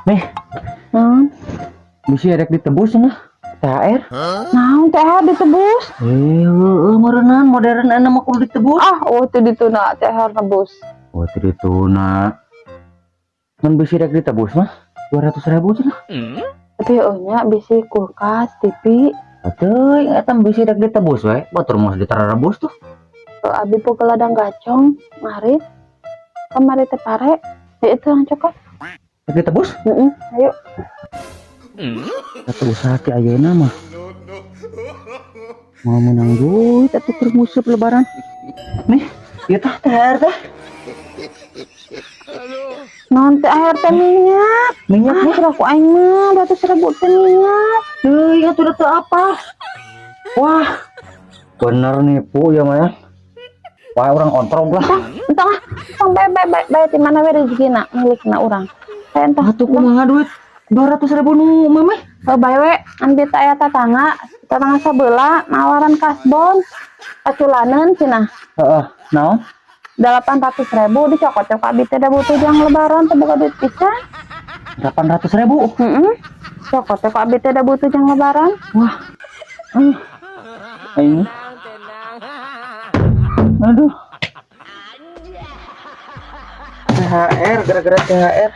Nih, bisi rek ditebus cenah. THR. Naon THR ditebus? Eh, heueuh meureunnan modern anu mah kudu ditebus. Ah, oh itu dituna THR nebus. Oh, itu dituna. Mun bisi rek ditebus mah 200 ribu cenah. Tapi oh nya bisi kulkas, TV. Atuh, eta bisi rek ditebus we. Batur mah ditarebus tuh. Eh, abi boga ladang gacong, ngarit. Kamari teh pare. Ya itu yang cokot. Rek ditebus? Heeh, ayo. Atuh usaha ti ayeuna mah. Mau menang duit atuh keur musuh Lebaran. Nih, ieu tah THR teh. Naon THR teh minyak? Minyak. Ah, kira ku aing mah 200 ribu teh minyak. Teuing atuh teu apa. Wah. Bener nih pu ya mah ya. Wah, urang ontrog lah. Entah ah, entah bae bae bae bae di mana we rezekina milikna urang. Saya entah. Atuh kumaha duit 200 ribu nu memeh? Oh, bae we, ambil teh aya tatangga, tatangga sabelah nawaran kasbon. Paculaneun cenah. Heeh, naon? 800 ribu dicokot cok abi teh da butuh jang Lebaran teh boga duit pisan. 800 ribu. Heeh. Cokot teh abi teh da butuh jang Lebaran. Wah. Aing. Aduh. THR, gara-gara THR.